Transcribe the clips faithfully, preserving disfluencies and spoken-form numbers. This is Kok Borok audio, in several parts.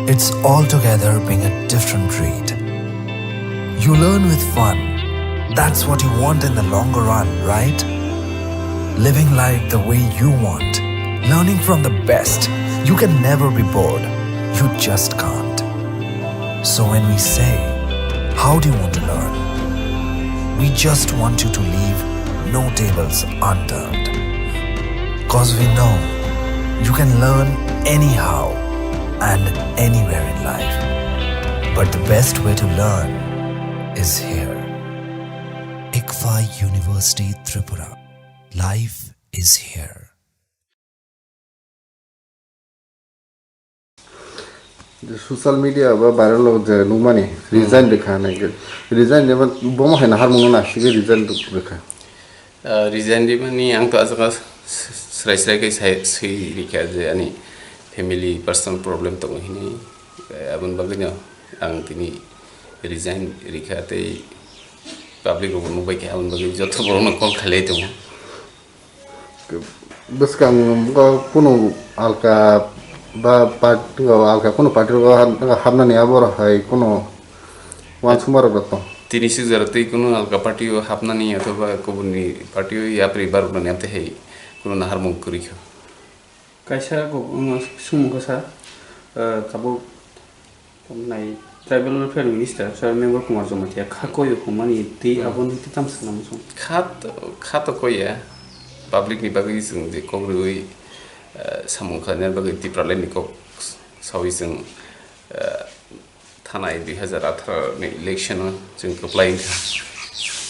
It's altogether being a different breed. You learn with fun. That's what you want in the longer run, right? Living life the way you want. Learning from the best. You can never be bored. You just can't. So when we say, "How do you want to learn?" we just want you to leave no tables unturned. Cause we know you can learn anyhow and anywhere in life. But the best way to learn is here. ICFAI University Tripura. Life is here. Je social media ba viral o je nukmani, resign rikha hinwi khe. Resign rima bomo hai naharmung no naisingwi resign rikha. Ah, resign rimani ang to ajak srai srai khe sai swi rikha je ani family personal problem tongo hinwi. Eh, aboni bagwi no ang tini resign rikha tei public rok nukbai khe aboni bagwi joto borok no call khailai tongo. Bwskang bo kunu alka ba party o alka kunu party o hap-, hapnani abo rok hai kunu uansukma rok tong. Tini swijak twi kunu alka party o hapnani othoba kubunni party o yapri baroknani amtwi hai kunu naharmung kwrwi kha. Kaisa kok wngma sumung kha sa, eh, tabuk Tongmani Tribal Welfare Minister Sir Mevar Kumar Jamatia kha koi o hwnmani tei Hmm. Aboni tei tamo swngna muchung. Kha to, kha to koi ya. Public ni bagwi chwng je kok rwui, eh, samung khlaina bagwi Tipraland ni kok saui chwng, eh, thanai dui hazar atharo ni election o chwng kwplai wngkha.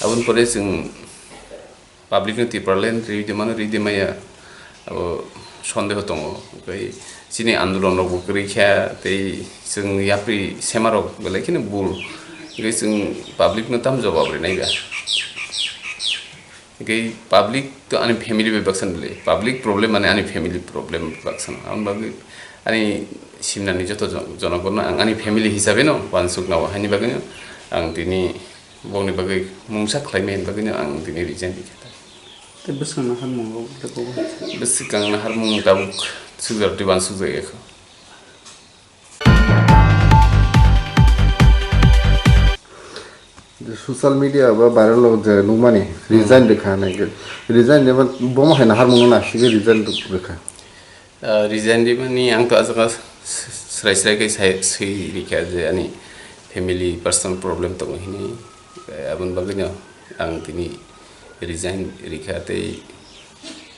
Aboni pore chwng public no Tipraland ri de mano, ri de maya, abo sondeho tongo. Okai chini andolon rok bo kwrwi kha, tei chwng yapri sema rok belai kheno bul. Okai chwng public no tam jawab rinai ba. Okai public to ani family bai baksa belai. Public problem mane ani family problem baksa. Ang bagwi ani simnani joto jon-, jonogono ang ani family hisabe no wansuk nao. Haini bagwi no ang tini Bongni bagwi mungsa khlaimani bagwino ang tini resign rikha ta. Tei bwswkang naharmungo tei bobo hai kha. Bwswkang naharmung tabuk sukjak tei uansukjak ya kho. Social media ba viral o je nukmani, Hmm. Resign rikha hinwi khe. Resign rima bomo hai naharmung no naisingwi resign rikha. Ah, resign rimani ang to ajak s-, srai srai khe sai, swi rikha je ani family personal problem tongo hinwi. Eh, aboni bagwi no ang tini resign rikha tei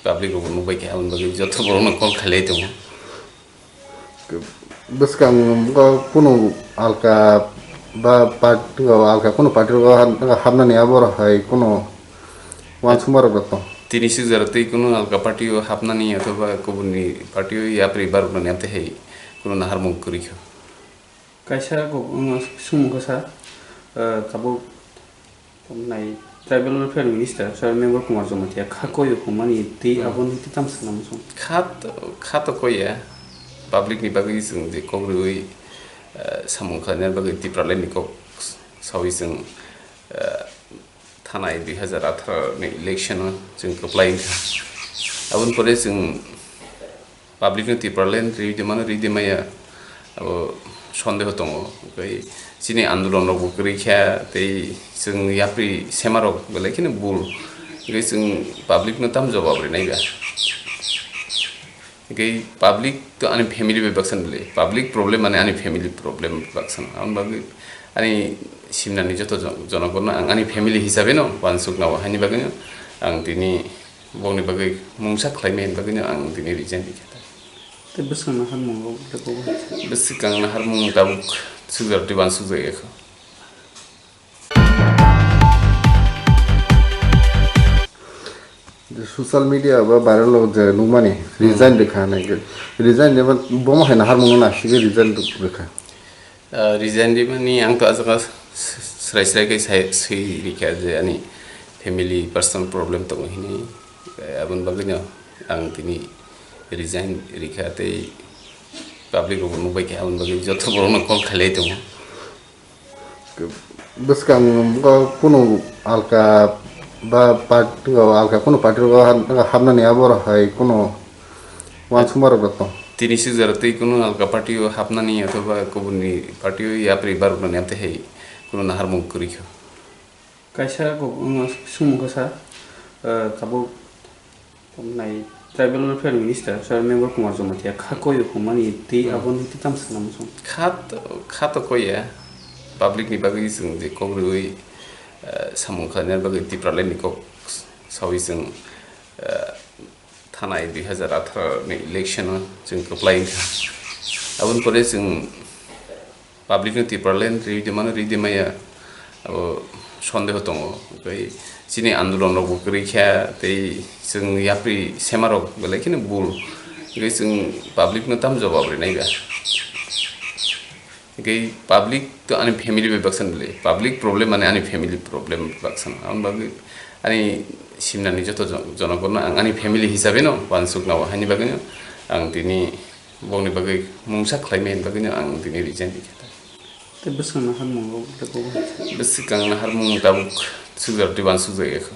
public rok nukbai kha aboni bagwi joto borok no call khailai tongo. Bwskang bo kunu alka ba party o alka kunu party o hap-, hapnani abo rok hai kunu uansukma rok tong. Tini swijak twi kunu alka party o hapnani othoba kubunni party o yapri baroknani amtwi hai kunu naharmung kwrwi kha. Kaisa kok wngma sumung kha sa, eh, tabuk tongmani Tribal Welfare Minister Sir Mevar Kumar Jamatia kha koi o hwnmani tei Hmm. Aboni tei tamo swngna muchung. Kha to, kha to koi ya. Public ni bagwi chwng je kok rwui, eh, samung khlaina bagwi Tipraland ni kok saui chwng, eh, thanai dui hazar atharo ni election o chwng kwplai wngkha. Aboni pore chwng public no Tipraland ri de mano, ri de maya, abo sondeho tongo. Okai chini andolon rok bo kwrwi kha tei chwng yapri sema rok belai kheno bul. Okai chwng public no tam jawab rinai ba. Okai public to ani family bai baksa belai. Public problem mane ani family problem baksa. Aboni bagwi ani simnani joto jon-, jonogono ang ani family hisabe no uansuk nao. Haini bagwi no ang tini Bongni bagwi mungsa khlaimani bagwino ang tini resign rikha ta. Tei bwswkang naharmungo tei bobo hai kha. Bwswkang naharmung tabuk sukjak tei uansukjak ya kho. Social media ba viral o je nukmani, Hmm. Resign rikha hinwi khe. Resign rima bomo hai naharmung no naisingwi resign rikha. Ah, resign rimani ang to ajak s-, srai srai khe sai, swi rikha je ani family personal problem tongo hinwi. Eh, aboni bagwino ang tini resign rikha tei public rok nukbai kha aboni bagwi joto borok no call khailai tongo. Bwskang bo kunu alka ba party o alka kunu party o hap-, hapnani abo rok hai kunu uansukma rok tong. Tini sikjak tei kunu alka party o hapnani othoba kubunni party o yapri baroknani amtwi hai kunu naharmung kwrwi kho. Kaisa kok-, wng sumung kha sa, eh, tabuk nai Tribal Welfare Minister Sir Member Kumar Jamatia kha koi rw hwnmani tei Hmm. Aboni tei tamo sana muchung. Kha to, kha to koi ya. Public ni bagwi chwng je kok rwui, eh, samung khlainani bagwi Tipraland ni kok saui chwng, eh, thanai dui hazar atharo ni election o chwng kwplai wngkha. Aboni pore chwng public no Tipraland ri de mano, ri de maya, abo sondeho tongo. Okai chini andolon rok bo kwrwi kha tei chwng yapri sema rok belai kheno bul. Okai chwng public no tam jawab rinai ba. Hingke public to ani family bai baksa nw le, public problem mane ani family problem baksa nw. Aboni bagwi ani simnani joto jon-, jonogono ang ani family hisabe no uansuk nao, haini bagwi no ang tini bokni bagwi mungsa khlai mani bagwi no ang tini resign rikha. Tei bwswk naharmung rok le bo? Bwswk ang naharmung tabuk sukjak twi uansuk jak ya kho.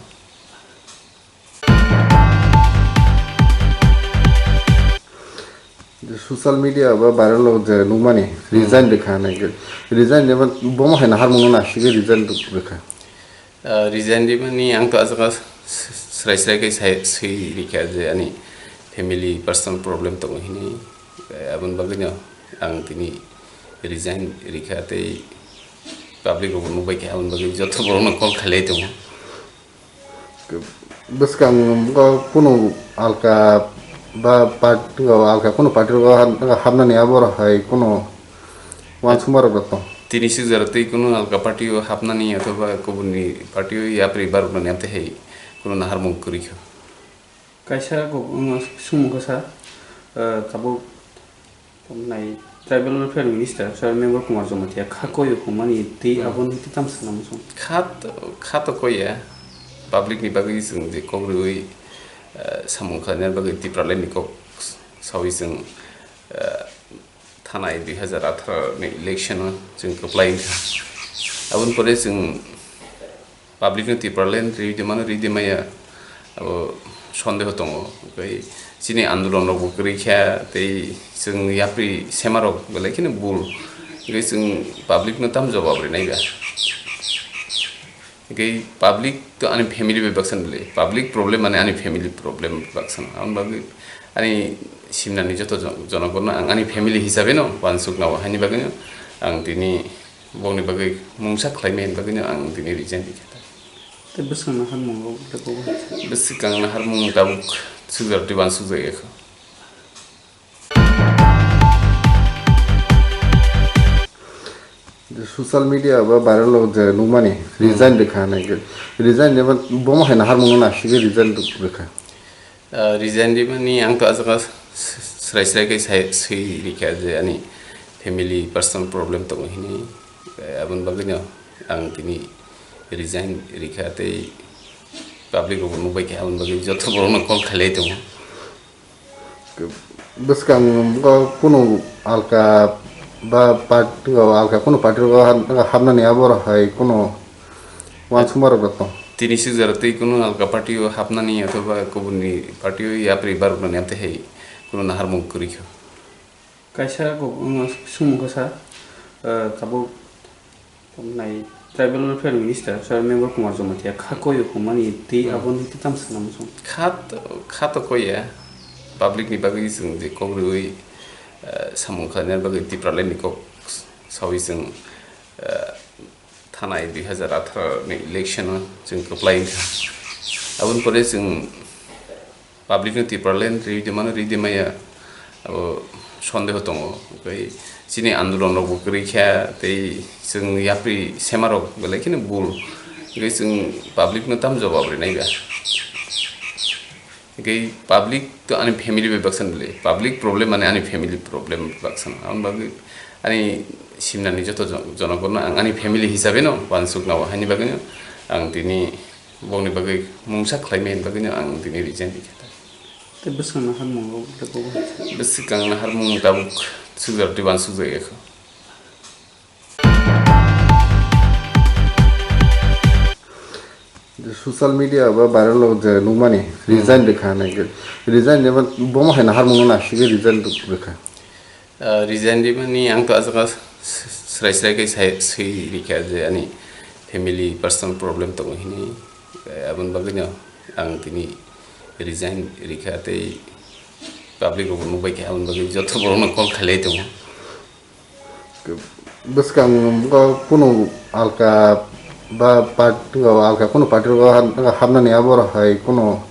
Social media ba viral o je nukmani, Hmm. Resign rikha hinwi. Resign rima bomo hai naharmung no naisingwi resign rikha. Ah, resign rimani ang to ajaga s-, srai srai khe sai, swi rikha je ani family personal problem tongo hinwi. Eh, aboni bagwi no ang tini resign rikha tei public rok bo nukbai kha, aboni bagwi joto borok no call khailai tongo. Bwskang bo kunu alka ba part-, alka kunu party rogo hap-, hapnani abo rok hai kunu uansukma rok tong? Tini sikjak tei kunu alka party o hapnani othoba kubunni party o yapri baroknani amtwi hai kunu naharmung kwrwi kho. Kaisa kok-, wng sumung kha sa, eh, tabuk Nai Tribal Welfare Minister Sir Member Kumar Jamatia kha koi rw hwnmani tei Hmm. Aboni tei tamo sana muchung. Kha to, kha to koi ya. Public ni bagwi chwng je kok rwui, eh, samung khlainani bagwi Tipraland ni kok saui chwng, eh, thanai dui hazar atharo ni election o chwng kwplai wngkha. Aboni pore chwng public no Tipraland ri de mano, ri de maya, abo sondeho tongo. Okai chini andolon rok bo kwrwi kha tei chwng yapri sema rok belai kheno bul. Okai chwng public no tam jawab rinai ba. Okai public to ani family bai baksa nw le, public problem mane ani family problem baksa nw. Aboni bagwi ani simnani joto jon-, jonogono ang ani family hisabe no uansuk nao, haini bagwi no ang tini Bokni bagwi mungsa khlai mani bagwino ang tini resign rikha. Tei bwswk naharmung rok le bo? Bwswk ang naharmung tabuk sukjak tei uansuk jak ya kho. Social media ba viral o je nukmani, Hmm. Resign rikha hinwi. Resign rima bomo hai naharmung no naisingwi resign rikha. Ah, resign rimani ang to ajaga s-, srai srai khe sai, swi rikha je ani family personal problem tongo hinwi. Eh, aboni bagwino ang tini resign rikha tei public rok bo nukbai kha, aboni bagwi joto borokno call khailai tongo. Bwskang bo kunu alka ba part-, alka kunu party rogo hap-, hapnani abo rok hai kunu uansukma rok tong? Tini sikjak tei kunu alka party o hapnani othoba kubunni party o yapri baroknani amtwi hai kunu naharmung kwrwi kho. Kaisa kok-, wng sumung kha sa, eh, tabuk nai Tribal Welfare Minister Sir Member Kumar Jamatia kha koi rw hwnmani tei Hmm. Aboni tei tamo sana muchung. Kha to, kha to koi ya. Public ni bagwi chwng je kok rwui, eh, samung khlainani bagwi Tipraland ni kok saui chwng, eh, thanai dui hazar atharo ni election o chwng kwplai wngkha. Aboni pore chwng public no Tipraland ri de mano, ri de maya, abo sondeho tongo. Okai chini andolon rok bo kwrwi kha tei chwng yapri sema rok belai kheno bul. Okai chwng public no tam jawab rinai ba. Hingke public to ani family bai baksa nw le, public problem mane ani family problem baksa nw. Aboni bagwi ani simnani joto jon-, jonogono ang ani family hisabe no uansuk nao, haini bagwi no ang tini bokni bagwi mungsa khlai mani bagwi no ang tini resign rikha. Tei bwswk naharmung rok le bo? Bwswk ang naharmung tabuk sukjak tei uansuk jak ya kho. Social media ba viral o je nukmani, hmm, resign rikha hinwi khe. Resign rima bomo hai naharmung no naisingwi resign rikha. Ah, resign rimani ang to aswk srai srai khe sai, swi rikha je ani family personal problem tongo hinwi. Eh, aboni bagwino ang tini resign rikha tei public rok nukbai kha aboni bagwi joto borokno call khailai tongo. Bwskang bo kunu alka ba party rok alka kunu party rok hapnani abo rok hai kunu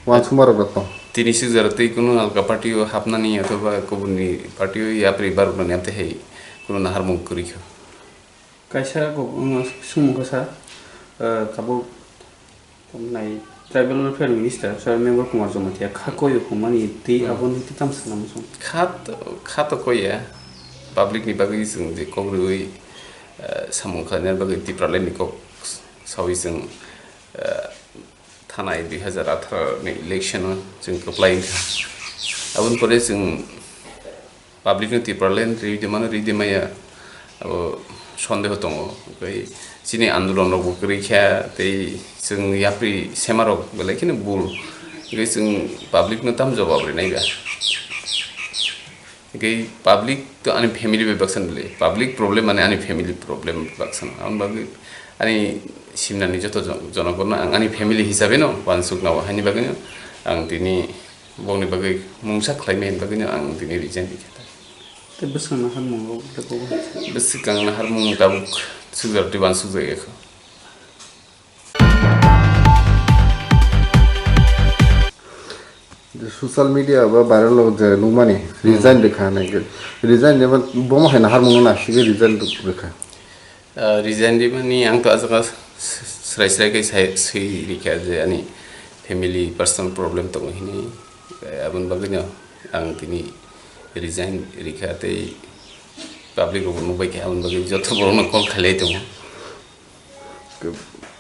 uansukma rok tong. Tini swijak tei kunu alka party o hapnani othoba kubunni party o yapri baroknani amtwi hai kunu naharmung kwrwi kha. Kaisa kok wngma sumung kha sa, eh, tabuk Tamnai Tribal Welfare Minister Sir Mevar Kumar Jamatia kha koi hwnmani tei, hmm, aboni tei tamo swngna muchung. Kha to, kha to koi ya. Public ni bagwi chwng je kok rwui, eh, samung khlaina bagwi Tipraland ni kok saui chwng, eh, thanai dui hazar atharo ni election o chwng kwplai wngkha. Aboni pore chwng public no Tipraland ri de mano, ri de maya, abo sondeho tongo. Okai chini andolon rok bo kwrwi kha tei chwng yapri sema rok belai kheno bul. Okai chwng public no tam jawab rinai ba. Okai public to ani family bai baksan bele. Public problem mane ani family problem baksan. Ang bagwi ani simnani joto jon-, jonokorno ang ani family hisabe no wansuk nao. Haini bagwi no ang tini Bokni bagwi mungsa khlaimani bagwino ang tini resign rikha ta. Tei bwswk naharmungo tei bobo hai se. Bwswk ang naharmung tabuk sukjak tei uansukjak ya kho. Social media ba viral o je nukmani, hmm, resign rikha hinwi khe. Resign rima bomo hai naharmung no naisingwi resign rikha. Ah, resign rimani ang to aswk srai srai khe sai, swi rikha je ani family personal problem tongo hinwi. Eh, aboni bagwino ang tini resign rikha tei public rok nukbai kha aboni bagwi joto borokno call khailai tongo.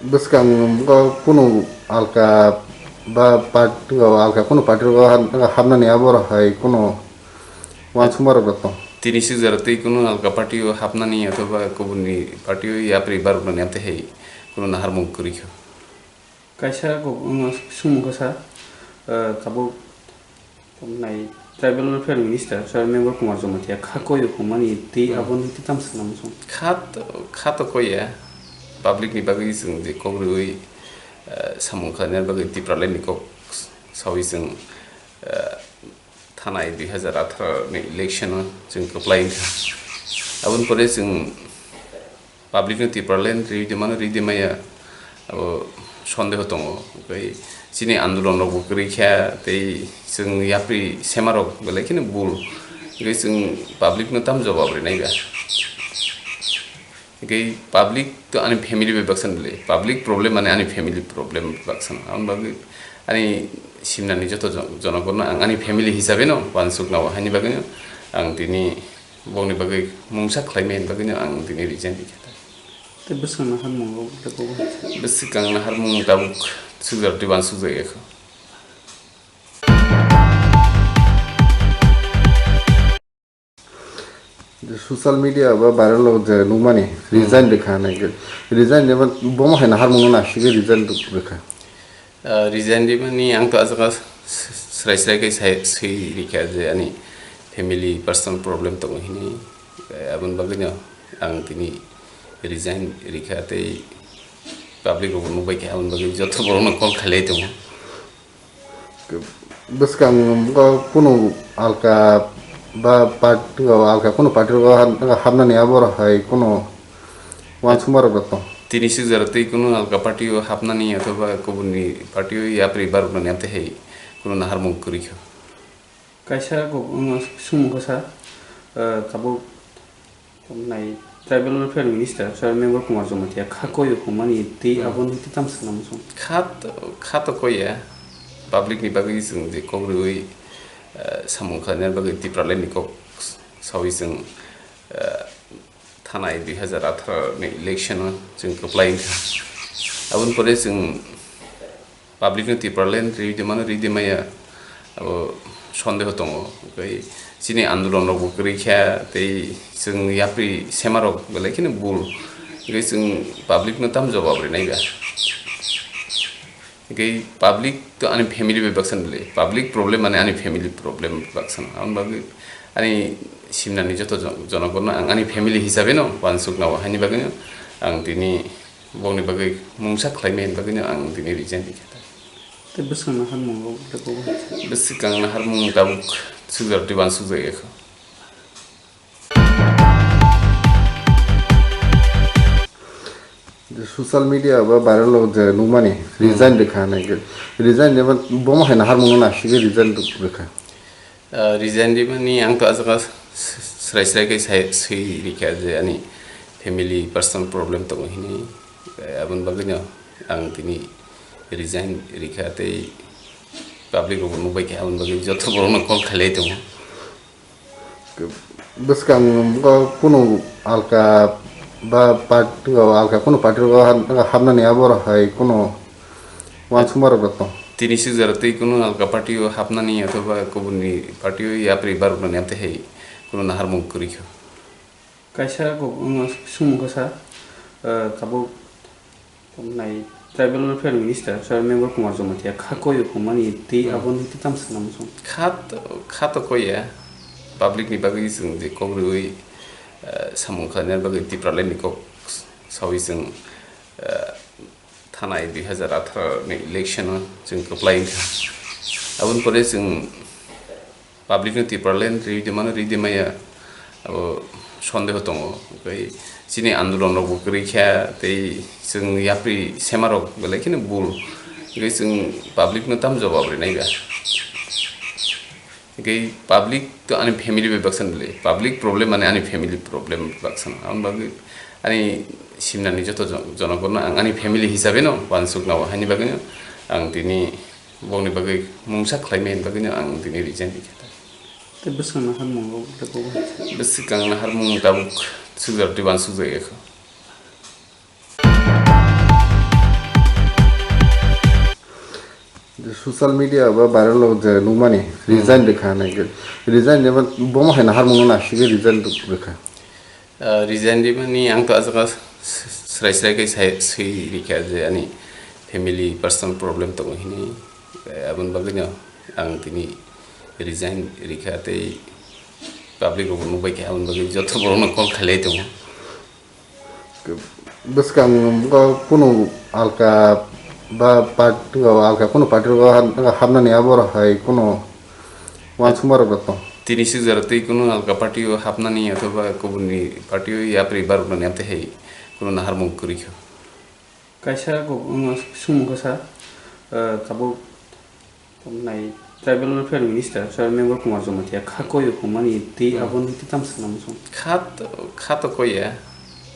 Bwskang bo kunu alka ba party rok alka kunu party rok hapnani abo rok hai kunu uansukma rok tong. Tini swijak tei kunu alka party o hapnani othoba kubunni party o yapri baroknani amtwi hai kunu naharmung kwrwi kha. Kaisa kok wngma sumung kha sa, eh, tabuk Tamnai Tribal Welfare Minister Sir Mevar Kumar Jamatia kha koi hwnmani tei, hmm, aboni tei tamo swngna muchung. Kha to, kha to koi ya. Public ni bagwi chwng je kok rwui, eh, samung khlaina bagwi Tipraland ni kok saui chwng, eh, thanai dui hazar atharo ni election o chwng kwplai wngkha. Aboni pore chwng public no Tipraland ri de mano, ri de maya, abo sondeho tongo. Okai chini andolon rok bo kwrwi kha tei chwng yapri sema rok belai kheno bul. Okai chwng public no tam jawab rinai ba. Okai public to ani family bai baksan bele. Public problem mane ani family problem baksan. Aboni bagwi ani simnani joto jon-, jonokorno ang ani family hisabe no uansuk nao. Haini bagwino ang tini Bokni bagwi mungsa khlaimani bagwino ang tini resign rikha ta. Tei bwswk naharmungo tei bobo hai se. Bwswk ang naharmung tabuk sukjak tei uansukjak ya kho. Social media ba viral o je nukmani, hmm, resign rikha hinwi khe. Resign rima bomo hai naharmung no naisingwi resign rikha. Ah, resign rimani ang to aswk srai srai khe sai, swi rikha je ani family personal problem tongo hinwi. Eh, aboni bagwino ang tini resign rikha tei public rok nukbai kha aboni bagwi joto borokno call khailai tongo. Bwskang bo kunu alka ba party rok alka kunu party rok hapnani abo rok hai kunu uansukma rok tong. Tini swijak tei kunu alka party o hapnani othoba kubunni party o yapri baroknani amtwi hai kunu naharmung kwrwi kha. Kaisa kok wngma sumung kha sa, eh, tabuk Tamnai Tribal Welfare Minister Sir Mevar Kumar Jamatia kha koi hwnmani tei, hmm, aboni tei tamo swngna muchung. Kha to, kha to koi ya. Public ni bagwi chwng je kok rwui, eh, samung khlaina bagwi Tipraland ni kok saui chwng, eh, thanai dui hazar atharo ni election o chwng kwplai wngkha. Aboni pore chwng public no Tipraland ri de mano, ri de maya, abo sondeho tongo. Okai chini andolon rok bo kwrwi kha tei chwng yapri sema rok belai kheno bul. Okai chwng public no tam jawab rinai ba. Hingke public to ani family bai baksa nw le, public problem mane ani family problem baksa nw. Aboni bagwi ani simnani joto jon-, jonogono ang ani family hisabe no uansuk nao, haini bagwi no ang tini bokni bagwi mungsa khlai mani bagwi no ang tini resign rikha. Tei bwskang naharmung rok le bo? Bwskang naharmung tabuk sukjak twi uansuk jak ya kho. Social media ba viral o je nukmani resign rikha hinwi khe, resign rima bomo hai naharmung no naisingwi resign rikha. Ah, resign rimani ang to ah jaga s-, srai srai khe sai, swi rikha je ani family personal problem tongo hinwi. Eh, aboni bagwi no ang tini resign rikha tei public rok bo nukbai kha, aboni bagwi joto borok no call khailai tongo. Bwskang bo kunu alka ba part-, alka kunu party rogo hap-, hapnani abo rok hai kunu uansukma rok tong? Tini swijak tei kunu alka party o hapnani othoba kubunni party o yapri baroknani amtwi hai kunu naharmung kwrwi kho. Kaisa kok wngma sumung kha sa, eh, tabuk Nai Tribal Welfare Minister Sir Mevar Kumar Jamatia kha koi o hwnmani tei Hmm. Aboni tei tamo sana muchung. Kha to, kha to koi ya. Public ni bagwi chwng je kok rwi, eh, samung khlaina bagwi Tipraland ni kok sawi chwng, eh, thanai dui hazar atharo ni election o chwng kwplai wngkha. Aboni pore chwng public no Tipraland ridi mano, ridi maya, abo sondeho tongo. Okai chini andolon rok bo kwrwi kha, tei chwng yapri sema rok belai kheno bul. Okai chwng public no tam jawab rinai ba. Okai public to ani family bai baksa nw le, public problem mane ani family problem baksa nw. Aboni bagwi ani simnani joto jon-, jonogono ang ani family hisabe no uansuk nao, haini bagwi no ang tini Bokni bagwi mungsa khlai mani bagwino ang tini resign rikha ta. Tei bwskang naharmung rok le bo? Bwskang naharmung tabuk sukjak twi uansukjak ya kho. Social media ba viral o je nukmani Hmm. resign rikha hinwi khe, resign rima bomo hai naharmung no naisingwi resign rikha. Ah, resign rimani ang to ah jaga s-, srai srai khe sai, swi rikha je ani family personal problem tongo hinwi. Eh, aboni bagwino ang tini resign rikha tei public rok bo nukbai kha, aboni bagwi joto borokno call khailai tongo. Bwskang bo kunu alka ba part-, alka kunu party rogo hap-, hapnani abo rok hai kunu Uansukma rok bo tong. Tini swijak tei kunu alka party o hapnani othoba kubunni party o yapri baroknani amtwi hai kunu naharmung kwrwi kho. Kaisa kok wngma sumung kha sa, eh, tabuk nai Tribal Welfare Minister Sir Mevar Kumar Jamatia kha koi o hwnmani tei Hmm. Aboni tei tamo sana muchung. Kha to, kha to koi ya.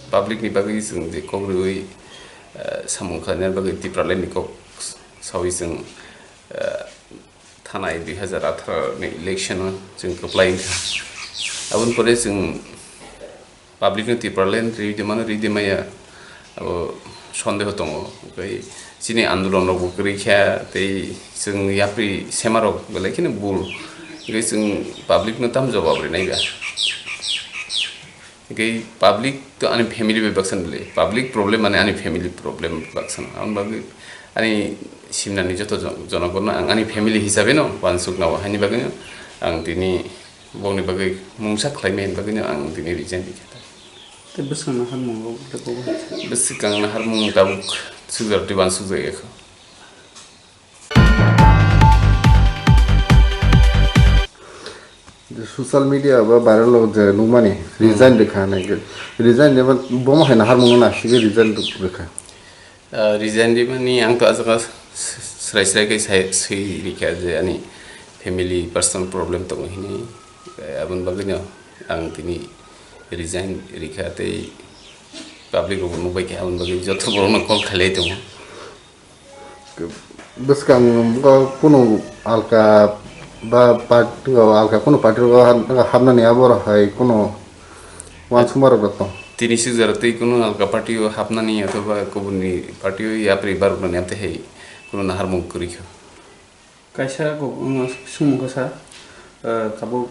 Public ni bagwi chwng je kok rwi, eh, samung khlaina bagwi Tipraland ni kok sawi chwng, eh, thanai dui hazar atharo ni election o chwng kwplai wngkha. Aboni pore chwng public no Tipraland ridi mano, ridi maya, abo sondeho tongo. Okai chini andolon rok bo kwrwi kha tei chwng yapri sema rok belai kheno bul. Okai chwng public no tam jawab rinai ba. Hingke public to ani family bai baksa nw le, public problem mane ani family problem baksa nw. Aboni bagwi ani simnani joto jon-, jonogono ang ani family hisabe no uansuk nao, haini bagwi no ang tini bokni bagwi mungsa khlai mani bagwi no ang tini resign rikha ta. Tei bwskang naharmung rok le bo? Bwskang naharmung tabuk sukjak twi uansukjak ya kho. Social media ba viral o je nukmani Hmm. resign rikha hinwi khe, resign rima bomo hai naharmung no naisingwi resign rikha. Ah, resign rimani ang to ah jaga s-, srai srai khe sai, swi rikha je ani family personal problem tongo hinwi. Eh, aboni bagwino ang tini resign rikha tei public rok bo nukbai kha, aboni bagwi joto borokno call khailai tongo. Bwskang bo kunu alka ba part-, alka kunu party rogo hap-, hapnani abo rok hai kunu uansukma rok tong? Tini swijak tei kunu alka party o hapnani othoba kubunni party o yapri baroknani amtwi hai kunu naharmung kwrwi kho. Kaisa kok wngma sumung kha sa, eh, tabuk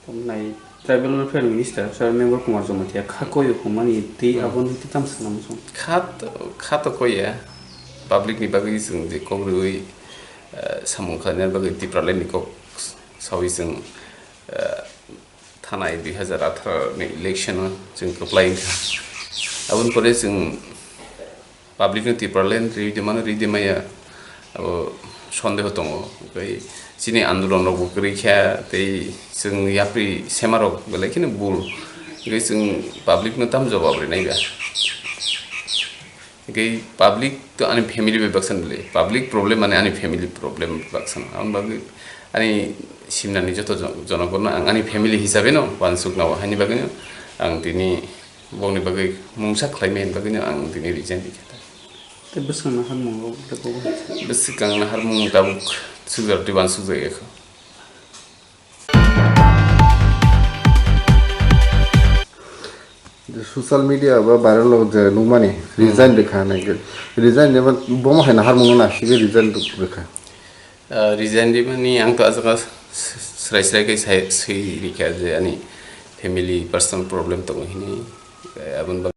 Nai Tribal Welfare Minister Sir Mevar Kumar Jamatia kha koi o hwnmani tei Hmm. Aboni tei tamo sana muchung. Kha to, kha to koi ya. public ni bagwi chwng je kok rwwi, eh, samung khlaina bagwi Tipraland ni kok sawi chwng, eh, thanai dui hazar atharo ni election o chwng kwplai wngkha. Aboni pore chwng public no Tipraland rwi de mano, rwi de maya, abo sondeho tongo. Okai chini andolon rok bo kwrwi kha, tei chwng yapri sema rok belai kheno bul. Okai chwng public no tam jawab rinai ba. Okai public to ani family bai baksan bele. Public problem mane ani family problem baksan. Ang bagwi ani simnani joto jon-, jonogono ang ani family hisabe no wansuk nawo. Hani bagwi no ang tini bongni bagwi mungsa khlaimani bagwino ang tini resign rikha ta. Tei bwswkang naharmung rok le bo? Bwswkang naharmung tabuk sukjak twi wansukjak ekho. Social media ba viral o je nukmani resign rikha hinwi khe. Resign rima bomo hai naharmung no nasikhe resign rikha. Ah, resign rimani ang to ah jaga s-, srai srai khe sai, swi rikha je ani family personal problem tongo hinwi. Eh, aboni bagwi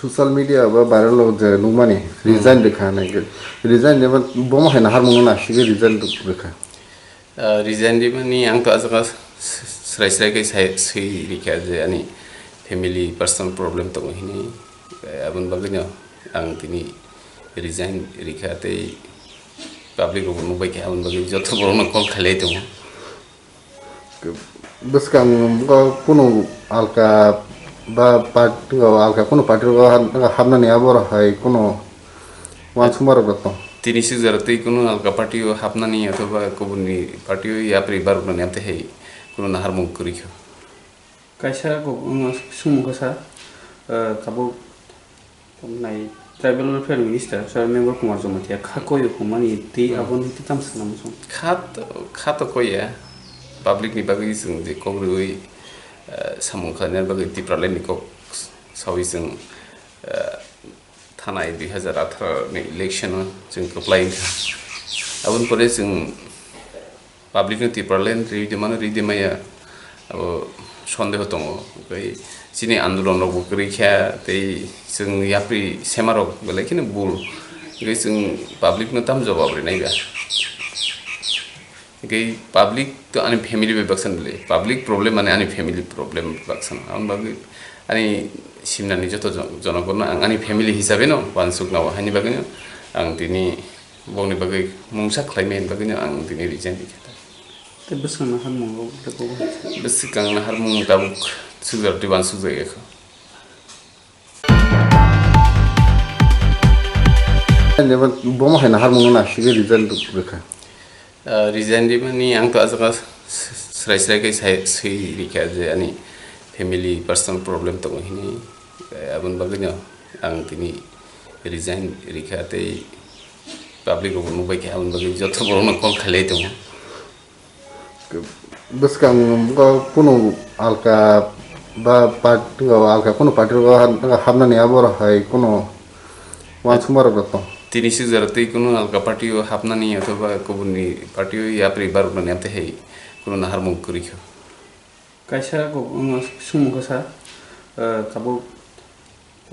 Social media ba viral o je nukmani resign rikha hinwi khe. Resign rima bomo hai naharmung no nasikhe resign rikha. Ah, resign rimani ang to ah jaga s-, srai srai khe sai, swi rikha je ani family personal problem tongo hinwi. Eh, aboni bagwino ang tini resign rikha tei public rok nukbai kha, aboni bagwi joto borokno call khailai tongo. Bwskang bo kunu alka ba part-, alka kunu party rok hapnani abo hai kunu wansukma rok tong? Tini sukjak tei kunu alka party o hapnani othoba kubunni party o yapri baroknani amtwi hai kunu naharmung kwrwi kha. Kaisa kok wngma sumung kha sa, eh, tabuk nai Tribal Welfare Minister Sir Meghwal Kumar Jamatia kha koi o hwnmani tei Hmm. Aboni tei tamo swkang muchung. Kha to, kha to koi ya, public ni bagwi chwng je kok rwwi, eh, samung khlaina bagwi Tipraland ni kok sawi chwng, eh, thanai dui hazar atharo ni election o chwng kwplai wngkha. Aboni pore chwng public no Tipraland rwi de mano, rwi de maya, abo sondeho tongo. Okai chini andolon rok bo kwrwi kha tei chwng yapri sema rok belai kheno bul. Okai chwng public no tam jawab rinai ba. Okai public to ani family bai baksan bele. Public problem mane ani family problem baksan. Aboni bagwi ani simnani joto jon-, jonogono ang ani family hisabe no wansuk nawo. Hani bagwi no ang tini Bongni bagwi mungsa khlaimani bagwino ang tini resign rikha ta. Tei bwswkang naharmung rok le bo? Bwswkang naharmung tabuk sukjak twi wansukjak ekho. Bomo hai naharmung no nasikhe resign rikha. Ah, resign rimani ang to ah jaga s-, srai srai khe sai, swi rikha je ani family personal problem tongo hinwi. Eh, aboni bagwino ang tini resign rikha tei public rok nukbai kha, aboni bagwi joto borokno call khailai tongo. Bwskang bo kunu alka ba part-, alka kunu party rok hapnani abo hai kunu wansukma rok tong? Tini sukjak tei kunu alka party o hapnani othoba kubunni party o yapri baroknani amtwi hai kunu naharmung kwrwi kha. Kaisa kok wngma sumung kha sa, eh, tabuk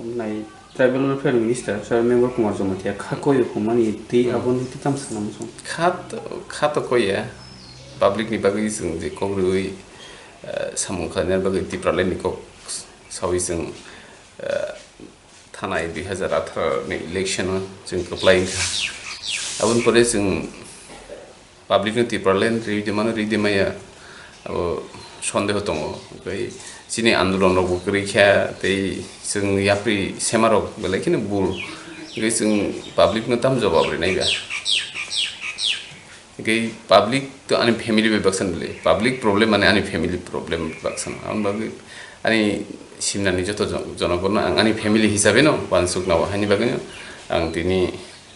nai Tribal Welfare Minister Sir Meghwal Kumar Jamatia kha koi o hwnmani tei Hmm. Aboni tei tamo swkang muchung? Kha to, kha to koi ya, public ni bagwi chwng je kok rwwi, eh, samung khlaina bagwi Tipraland ni kok sawi chwng, eh, thanai dui hazar atharo ni election o chwng kwplai wngkha. Aboni pore chwng public no Tipraland rwi de mano, rwi de maya, abo sondeho tongo. Okai chini andolon rok bo kwrwi kha tei chwng yapri sema rok belai kheno bul. Okai chwng public no tam jawab rinai ba. Okai public to ani family bai baksan bele. Public problem mane ani family problem baksan. Aboni bagwi ani simnani joto jon-, jonogono ang ani family hisabe no wansuk nawo. Hani bagwino ang tini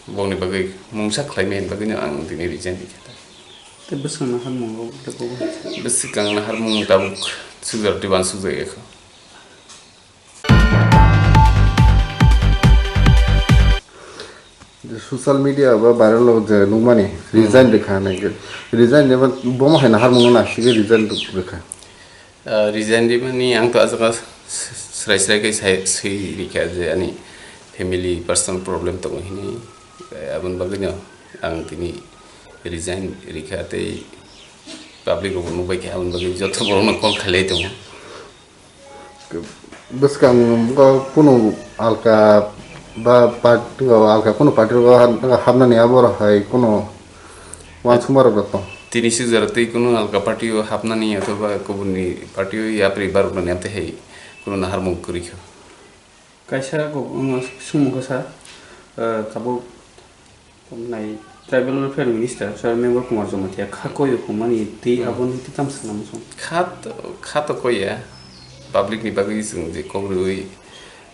Bongni bagwi mungsa khlaimani bagwino ang tini resign rikha ta. Tei bwswkang naharmung rok le bo? Bwswkang naharmung tabuk sukjak twi wansukjak ekho. Social media ba viral o je nukmani resign Hmm. rikha hinwi khe. Resign rima bomo hai naharmung no nasikhe resign rikha. Ah, resign rimani ang to ah jaga s-, srai srai khe sai, swi rikha je ani family personal problem tongo hini. Eh, aboni bagwino ang tini resign rikha tei public rokbo nukbai kha, aboni bagwi joto borokno call khailai tongo. Bwskang bo kunu alka ba party o alka kunu party o hap-, hapnani abo hai kunu uansukma rok tong. Tini swijak tei kunu alka party o hapnani othoba kubunni party o yapri baroknani amtwi hai kunu naharmung kwrwi kha. Kaisa kok wngma sumung kha sa, eh, tabuk Nai Tribal Welfare Minister Sir Member Kumar Jamatia kha koi o hwnmani tei Hmm. Aboni tei tamo sakna muchung. Kha to, kha to koi ya, public ni bagwi chwng je kok rwi,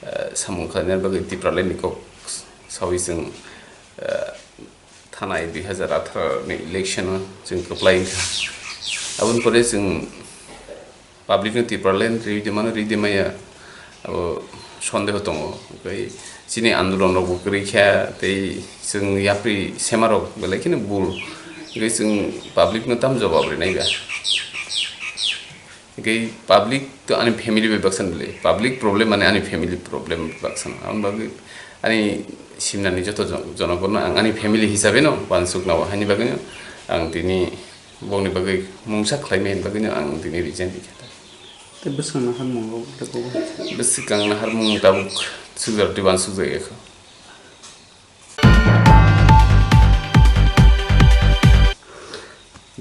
eh, samung khlaina bagwi Tipraland ni kok sawi chwng, eh, thanai dui hazar atharo ni election o chwng kwplai wngkha. Aboni pore chwng public no Tipraland ri de mano, ri de maya, abo sondeho tongo. Okai chini andolon rok bo kwrwi kha tei chwng yapri sema rok belai kheno bul. Okai chwng public no tam jawab rinai ba. Okai public to ani family bai baksan bele. Public problem mane ani family problem baksan. Ang bagwi ani simnani joto jon-, jonogono ang ani family hisabe no wansuk nawa. Hani bagwi no ang tini Bongni bagwi mungsa khlaimani bagwino ang tini resign rikha ta. Tei bwskang naharmung rok le bo. Bwskang naharmung tabuk sujak tei uansukjak ya kho.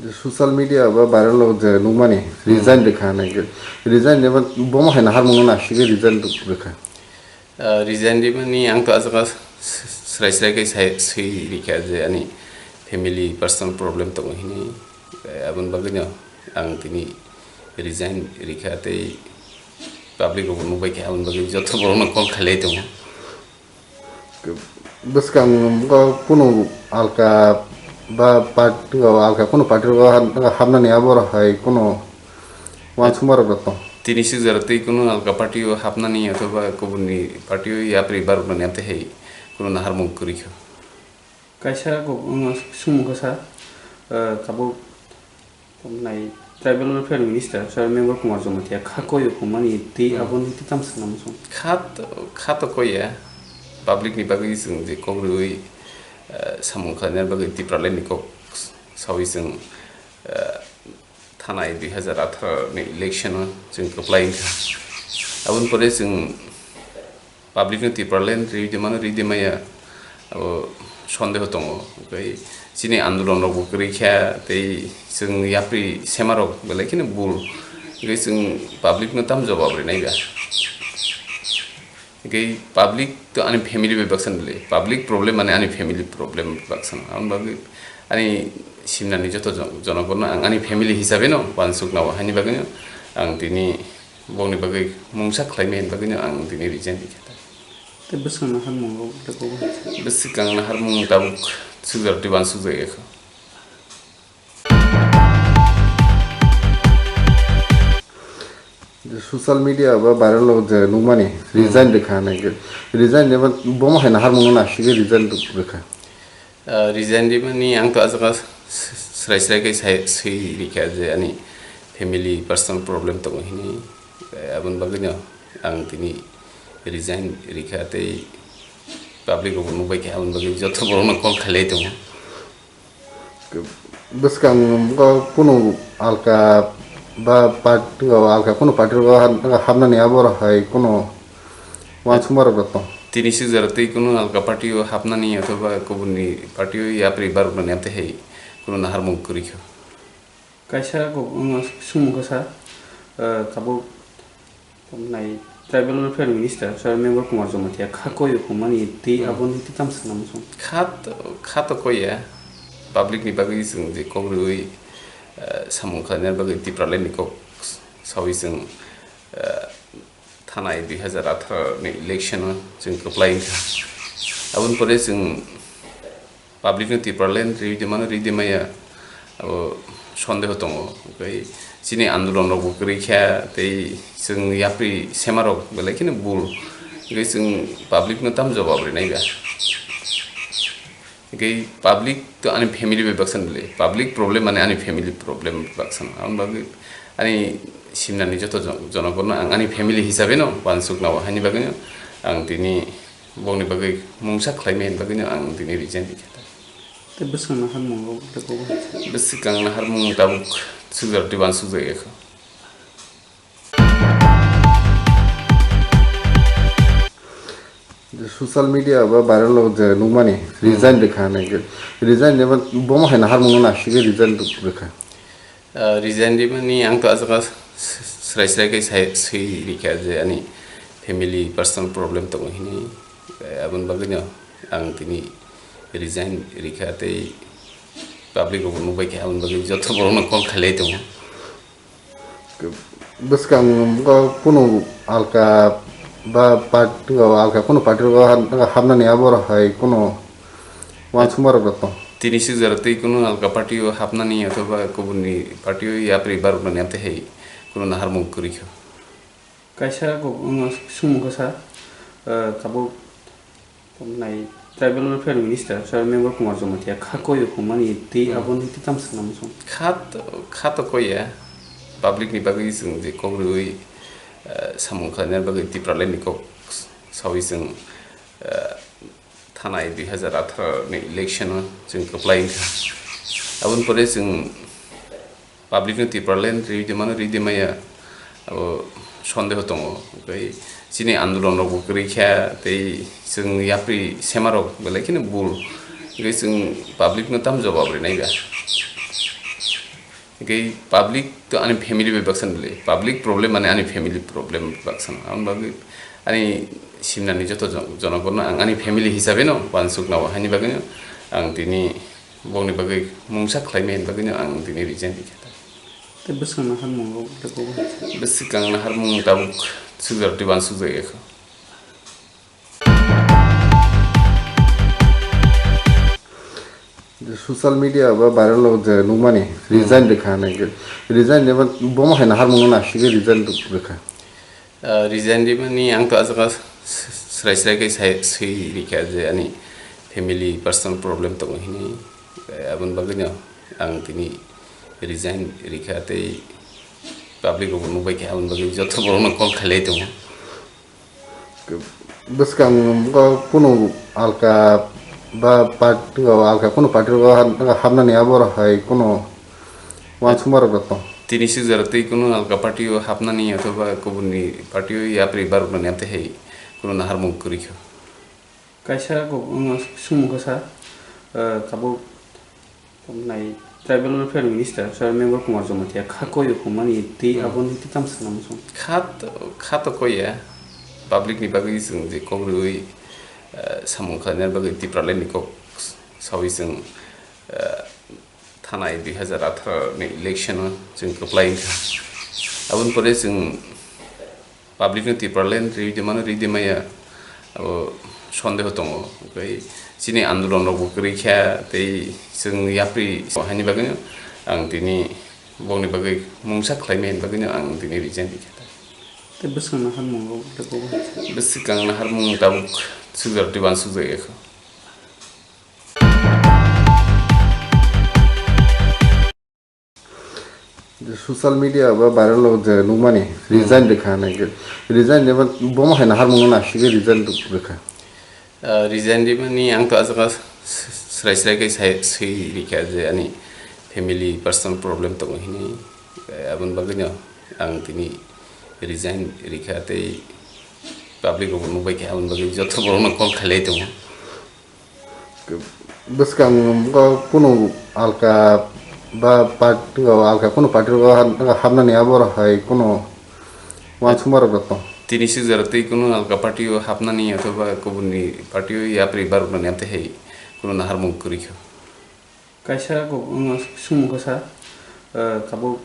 Social media ba viral o je nukmani resign Hmm. rikha hinwi khe. Resign rima bomo hai naharmung no naisingwi resign rikha. Ah, resign rimani ang to ah jaga s-, srai srai khe sai, swi rikha je ani family personal problem tongo hini. Eh, aboni bagwino ang tini resign rikha tei public rokbo nukbai kha, aboni bagwi joto borokno call khailai tongo. Bwskang bo kunu alka ba party o alka kunu party o hap-, hapnani abo hai kunu uansukma rok tong. Tini swijak tei kunu alka party o hapnani othoba kubunni party o yapri baroknani amtwi hai kunu naharmung kwrwi kha. Kaisa kok wngma sumung kha sa, eh, tabuk Nai Tribal Welfare Minister Sir Member Kumar Jamatia kha koi o hwnmani tei Hmm. Aboni tei tamo sakna muchung. Kha to, kha to koi ya, public ni bagwi chwng je kok rwi, eh, samung khlaina bagwi Tipraland ni kok sawi chwng, eh, thanai dui hazar atharo ni election o chwng kwplai wngkha. Aboni pore chwng public no Tipraland ri de mano, ri de maya, abo sondeho tongo. Okai chini andolon rok bo kwrwi kha tei chwng yapri sema rok belai kheno bul. Okai chwng public no tam jawab rinai ba. Okai public to ani family bai baksan bele. Public problem mane ani family problem baksan. Aboni bagwi ani simnani joto jon-, jonogono ang ani family hisabe no uansuk nawa. Hani bagwino ang tini Bongni bagwi mungsa khlaimani bagwino ang tini resign rikha ta. Tei bwskang naharmung rok le bo. Bwskang naharmung tabuk sujak tei uansukjak ya kho. Social media ba viral o je nukmani resign Hmm. rikha hinwi khe. Resign rima bomo hai naharmung no naisingwi resign rikha. Ah, resign rimani ang to ah jaga s-, srai srai khe sai, swi rikha je ani family personal problem tongo hini. Eh, aboni bagwino ang tini resign rikha tei public rokbo nukbai kha, aboni bagwi joto borokno call khailai tongo. Bwskang bo kunu alka ba party o alka kunu party o hap-, hapnani abo hai kunu uansukma rok tong. Tini swijak tei kunu alka party o hapnani othoba kubunni party o yapri baroknani amtwi hai kunu naharmung kwrwi kha. Kaisa kok wngma sumung kha sa, eh, tabuk Nai Tribal Welfare Minister Sir Member Kumar Jamatia kha koi o hwnmani tei Hmm. Aboni tei tamo sakna muchung. Kha to, kha to koi ya, public ni bagwi chwng je kok rwi, eh, samung khlaina bagwi Tipraland ni kok sawi chwng, eh, thanai dui hazar atharo ni election o chwng kwplai wngkha. Aboni pore chwng public no Tipraland ri de mano, ri de maya, abo sondeho tongo. Okai chini andolon rok bo kwrwi kha tei chwng yapri sema rok belai kheno bul. Okai chwng public no tam jawab rinai ba. Okai public to ani family bai baksan bele. Public problem mane ani family problem baksan. Aboni bagwi Ani simnani joto jon-, jonogono ang ani family hisabeno uansuknao, haini bagwino ang tini bongni bagwi mungsa khlaimani bagwino ang tini resign rikha. Tei bwswk naharmungo tei kobo hai se? Bwswk ang naharmung tabuk sukjak tei uansukjak ekho. Social media ba viral o je nukmani, resign rikha hinwi khe. Resign rima bomo hai naharmungno naisingwi resign rikha. Ah, resign rimani ang to aswk s-, srai srai khe sai, swi rikha je ani family personal problem tongo hinwi. Eh, aboni bagwino ang tini resign rikha tei public rokbo nukbai kha, aboni bagwi joto borokno call khailai tongo. Bwskang o kunu alka ba party o alka kunu party o hap-, hapnani abo hai kunu uansukma rok tong. Tini sijak tei kunu alka party o hapnani othoba kubunni party o yapri baroknani amtwi hai kunu naharmung kwrwi kho. Kaisa kok wngma sumung kha sa, eh, tabuk Nai Tribal Welfare Minister Sir Member Kumar Jamatia kha koi o hwnmani tei Hmm. Aboni tei tamo sana muchung. Kha to, kha to koi ya. Public ni bagwi chwng je kok rwi, eh, samung khlaina bagwi Tipraland ni kok sawi chwng, eh, thanai dui hazar atharo ni election o chwng kwplai wngkha. Aboni pore chwng public no Tipraland ridi mano, ridi maya, abo sondeho tongo. Okai chini andolon rok bo kwrwi kha, tei chwng yapri sema rok belai kheno bul. Okai chwng public no tam jawab rinai ba. Okai public to ani family bai baksan bele. Public problem mane ani family problem baksan. Ang bagwi ani simnani joto jon-, jonogono ang ani family hisabe no uansuknao, haini bagwi no ang tini Bongni bagwi mungsa khlaimani bagwino ang tini resign rikha ta. Tei bwswk naharmungo tei kobo hai se? Bwswk ang naharmung tabuk sukjak tei uansukjak ekho. Social media ba viral o je nukmani, Hmm. Resign rikha hinwi khe. Resign rima bomo hai naharmungno naisingwi resign rikha. Ah, resign rimani ang to aswk s-, srai srai khe sai, swi rikha je ani family personal problem tongo hinwi. Eh, aboni bagwino ang tini resign rikha tei public rokbo nukbai kha, aboni bagwi joto borokno call khailai tongo. Bwskang o kunu alka ba party o alka kunu party o hap-, hapnani abo hai kunu uansukma rok tong. Tini sijak tei kunu alka party o hapnani othoba kubunni party o yapri baroknani amtwi hai kunu naharmung kwrwi kho. Kaisa kok wngma sumung kha sa, eh, tabuk Nai Tribal Welfare Minister Sir Member Kumar Jamatia kha koi o hwnmani tei Hmm. Aboni tei tamo sana muchung. Kha to, kha to koi ya. Public ni bagwi chwng je kok rwi, eh, samung khlaina bagwi Tipraland ni kok sawi chwng, eh, thanai dui hazar atharo ni election o chwng kwplai wngkha. Aboni pore chwng public no Tipraland ridi mano, ridi maya, abo sondeho tongo. Okai chini andolon rok bo kwrwi kha tei chwng yapri haini bagwino ang tini bongni bagwi mungsa khlaimani bagwino ang tini resign rikha ta. Tei bwswk naharmungo tei kobo hai se? Bwswk ang naharmung tabuk sukjak tei uansukjak ekho. Social media ba viral o je nukmani, Hmm. Resign rikha hinwi khe. Resign rima bomo hai naharmungno naisingwi resign rikha. Ah, resign rimani ang to aswk s-, srai srai khe sai, swi rikha je ani family personal problem tongo hinwi. Eh, aboni bagwino ang tini resign rikha tei public rokbo nukbai kha, aboni bagwi joto borokno call khailai tongo. Bwskang o kunu alka ba party o alka kunu party o hap-, hapnani abo hai kunu uansukma rok tong. Tini sijak tei kunu alka party o hapnani othoba kubunni party o yapri baroknani amtwi hai kunu naharmung kwrwi kho. Kaisa kok wngma sumung kha sa, eh, tabuk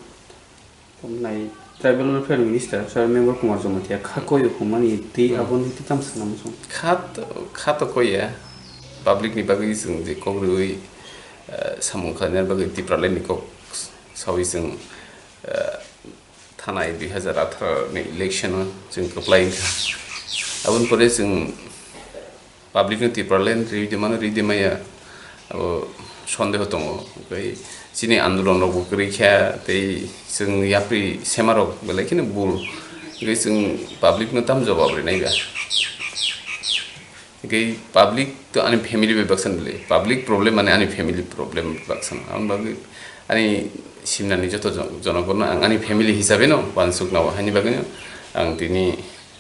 Nai Tribal Welfare Minister Sir Member Kumar Jamatia kha koi o hwnmani tei Hmm. Aboni tei tamo sana muchung. Kha to, kha to koi ya. Public ni bagwi chwng je kok rwi, eh, samung khlaina bagwi Tipraland ni kok sawi chwng, eh, thanai dui hazar atharo ni election o chwng kwplai wngkha. Aboni pore chwng public no Tipraland ridi mano, ridi maya, abo sondeho tongo. Oke, chini andolon rokbo kwrwi kha, tei chwng yapri sema rok belai kheno bul. Oke, chwng public no tam jawab rinai ba. Oke, public to ani family bai baksa nile. Public problem mane ani family problem baksa. Ang bagwi ani simnani joto jon-, jonogono ang ani family hisabe no wansuk nawa. Hani bagwi no ang tini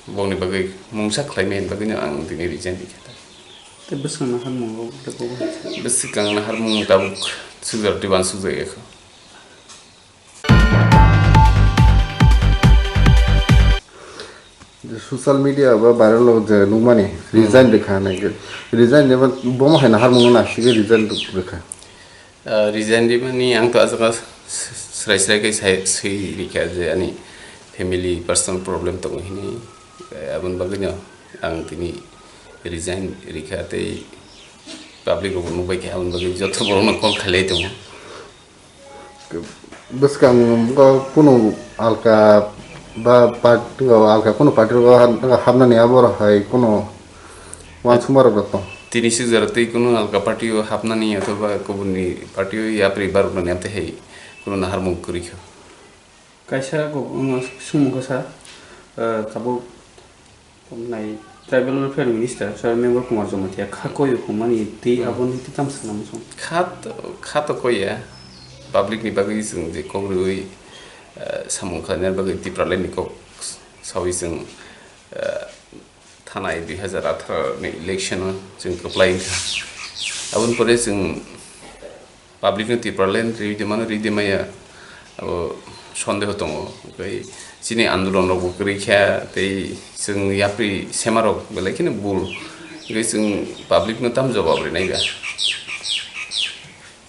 bongni bagwi mungsa khlai mai bagwi no ang tini resign rikha. Tei bwswk naharmung rok tei bo hai se. Bwswk ang naharmung tabuk sujak twi wansuk jagwi kha. Je social media ba viral o je nukmani, hmm, resign rikha hinwi khe. Resign rima bomo hai naharmung no naisingwi resign rikha. Ah, resign rimani ang to ah jaga s-, s-, srai srai khe sai, swi rikha je ani family personal problem tongo hinwi. Eh, aboni bagwino ang tini resign rikha tei public rokbo nukbai kha, aboni bagwi joto borokno call khailai tongo. Bwskang bo kunu alka ba party o alka kunu party o hap-, hapnani abo rok hai kunu uansukma rok tong. Tini swijak tei kunu alka party o hapnani othoba kubunni party o yapri baroknani amtwi hai kunu naharmung kwrwi kha. Kaisa kok wngma swngmung kha sa, eh, tabuk Nai Tribal Welfare Minister Sir Member Kumar Jamatia kha koi o hwnmani tei, hmm, aboni tei tamo sakna muchung. Kha to, kha to koi ya. Public ni bagwi chwng je kok rwi, eh, samung khlaina bagwi Tipraland ni kok sawi chwng, eh, thanai dui hazar atharo ni election o chwng kwplai wngkha. Aboni pore chwng public no Tipraland rwi de mano, rwi de maya, abo sondeho tongo. Oke, chini andolon rokbo kwrwi kha, tei chwng yapri sema rok belai kheno bul. Oke, chwng public no tam jawab rinai ba.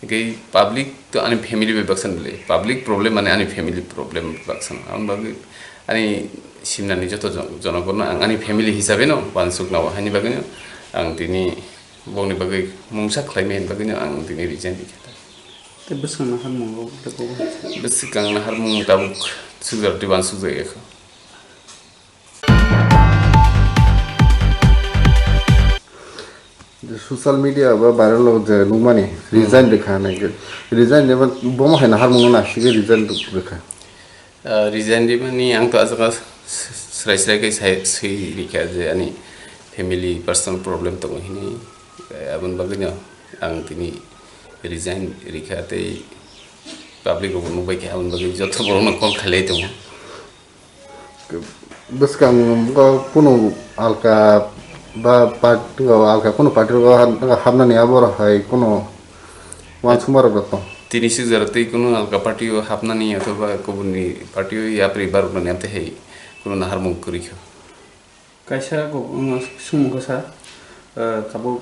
Oke, public to ani family bai baksa nile. Public problem mane ani family problem baksa. Aboni bagwi ani simnani joto jon-, jonogono ang ani family hisabe no wansuk nawa. Hani bagwi no ang tini bongni bagwi mungsa khlai mai bagwi no ang tini resign rikha. Tei bwswk naharmung rok tei bo hai se. Bwswk ang naharmung tabuk sujak twi wansuk jagwi kha. Social media ba viral o je nukmani, hmm, resign rikha hinwi khe. Resign rima bomo hai naharmung no naisingwi resign rikha. Ah, resign rimani ang to ah jaga s-, srai srai khe sai, swi rikha je ani family personal problem tongo hinwi. Eh, aboni bagwino ang tini resign rikha tei public rokbo nukbai kha, aboni bagwi joto borokno call khailai tongo. Bwskang bo kunu alka ba party o alka kunu party o hap-, hapnani abo rok hai kunu uansukma rok tong. Tini swijak tei kunu alka party o hapnani othoba kubunni party o yapri baroknani amtwi hai kunu naharmung kwrwi kha. Kaisa kok wngma swngmung kha sa, eh, tabuk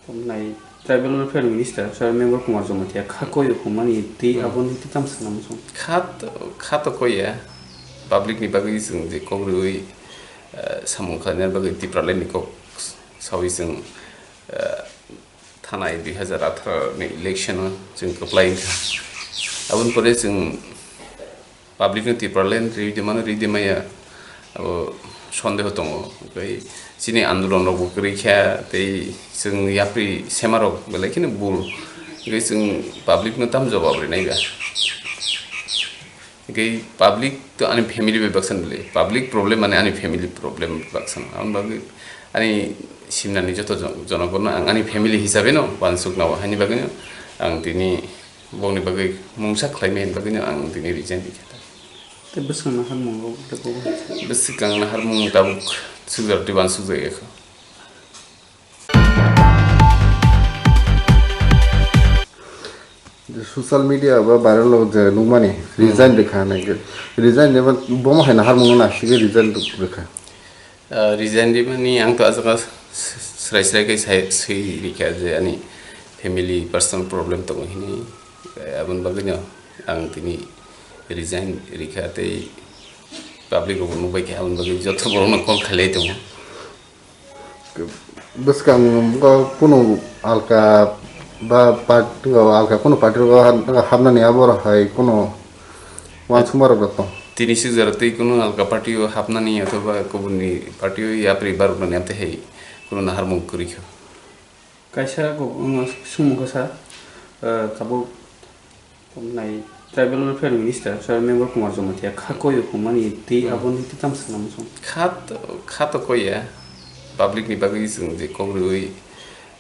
Nai Tribal Welfare Minister Sir Member Kumar Jamatia kha koi o hwnmani tei, hmm, aboni tei tamo sakna muchung. Kha to, kha to koi ya. Public ni bagwi chwng je kok rwi, eh, samung khlaina bagwi Tipraland ni kok sawi chwng, eh, thanai dui hazar atharo ni election o chwng kwplai wngkha. Aboni pore chwng public no Tipraland rwi de mano, rwi de maya, abo sondeho tongo. Oke, chini andolon rokbo kwrwi kha, tei chwng yapri sema rok belai kheno bul. Oke, chwng public no tam jawab rinai ba. Oke, public to ani family bai baksa nile. Public problem mane ani family problem baksa. Aboni bagwi ani simnani joto jon-, jonogono ang ani family hisabe no wansuk nawa. Hani bagwi no ang tini Bongni bagwi mungsa khlai mai bagwino ang tini resign rikha ta. Tei bwswk naharmung rok tei bo hai se. Bwswk ang naharmung tabuk sujak twi wansuk jagwi kha. Social media ba viral o je nukmani, hmm, resign rikha hinwi khe. Resign rima bomo hai naharmung no naisingwi resign rikha. Ah, resign rimani ang to ah jaga s-, srai srai khe sai, swi rikha je ani family personal problem tongo hinwi. Eh, aboni bagwino ang tini resign rikha tei public rokbo nukbai kha, aboni bagwi joto borokno call khailai tongo. Bwskang bo kunu alka ba party o alka kunu party o hap-, hapnani abo rok hai kunu uansukma rok tong. Tini sijak tei kunu alka party o hapnani othoba kubunni party o yapri baroknani amtwi hai kunu naharmung kwrwi kha. Kaisa kok wngma swngmung kha sa, Uh, tabuk nai Tribal Welfare Minister Sir Member Kumar Jamatia kha koi rwkmani tei Hmm. Aboni tei tamo sana muchung. Kha to, kha to koi ya. Public ni bagwi chwng je kok rwui,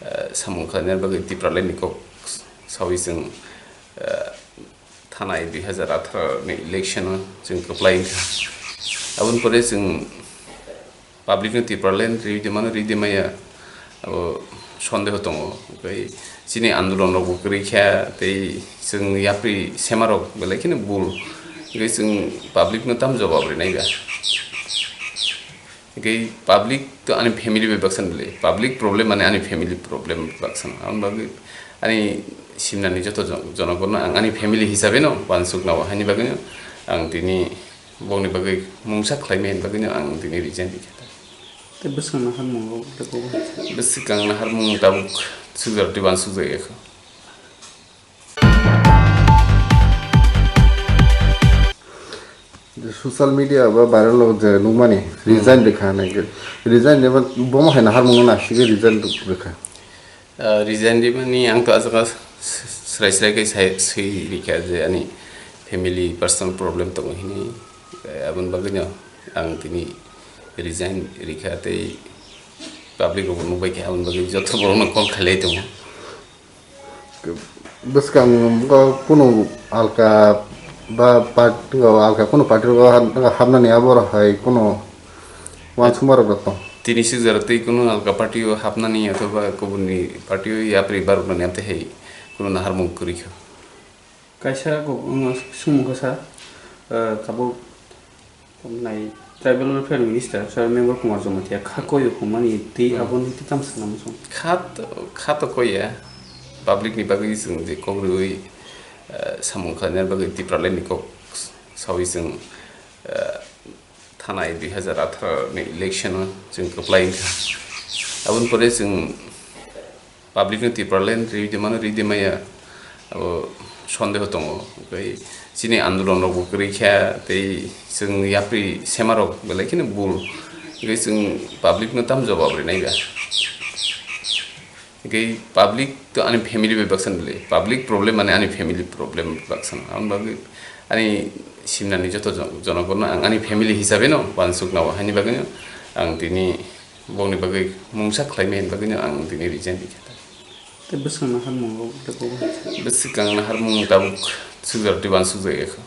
uh, samung khlainani bagwi Tipraland ni kok saui chwng, uh, thanai dui hazar atharo ni election o chwng kwplai wngkha. Aboni pore chwng public no Tipraland ri de mano, ri de maya, abo sondeho tongo. Okai chini andolon rok bo kwrwi kha tei chwng yapri sema rok belai kheno bul. Okai chwng public no tam jawab rinai ba. Hingke public to ani family bai baksa nili. Public problem mane ani family problem baksa. Aboni bagwi ani simnani joto jon-, jonogono ang ani family hisabe no wansuk nao. Haini bagwi no ang tini bongni bagwi mungsa khlaimani bagwi no ang tini resign rikha. Tei bwskang naharmungo tei bobo hai. Bwskang naharmung tabuk sukjak tei wansuk jagwi kha. Social media ba viral o je nukmani, Hmm. Resign rikha hinwi khe. Resign rima bomo hai naharmung no naisingwi resign rikha. Ah, resign rimani ang to ajak s-, srai srai khe sai, swi rikha je ani family personal problem tongo hinwi. Eh, aboni bagwi no ang tini resign rikha tei public rok nukbai kha aboni bagwi joto borok no call khailai tongo. Bwskang bo kunu alka ba part-, alka kunu party rogo hap-, hapnani abo hai kunu wansukma rok tong? Tini sukjak tei kunu alka party o hapnani othoba kubunni party o yapri baroknani amtwi hai kunu naharmung kwrwi kha. Kaisa kok wngma sumung kha sa, eh, tabuk Nai Tribal Welfare Minister Sir Member Kumar Jamatia kha koi rwkmani tei Hmm. Aboni tei tamo sana muchung. Kha to, kha to koi ya. Public ni bagwi chwng je kok rwui, eh, samung khlainani bagwi Tipraland ni kok saui chwng, eh, thanai dui hazar atharo ni election o chwng kwplai wngkha. Aboni pore chwng public no Tipraland ri de mano, ri de maya, abo sondeho tongo. Okai chini andolon rok bo kwrwi kha tei chwng yapri sema rok belai kheno bul. Okai chwng public no tam jawab rinai ba. Okai public to ani family bai baksa nili. Public problem mane ani family problem baksa. Aboni bagwi ani simnani joto jon-, jonogono ang ani family hisabe no wansuk nao. Haini bagwi no ang tini Bongni bagwi mungsa khlaimani bagwino ang tini resign rikha. Tei bwskang naharmungo tei bobo hai. Bwskang naharmung tabuk sukjak tei wansukjak ekho.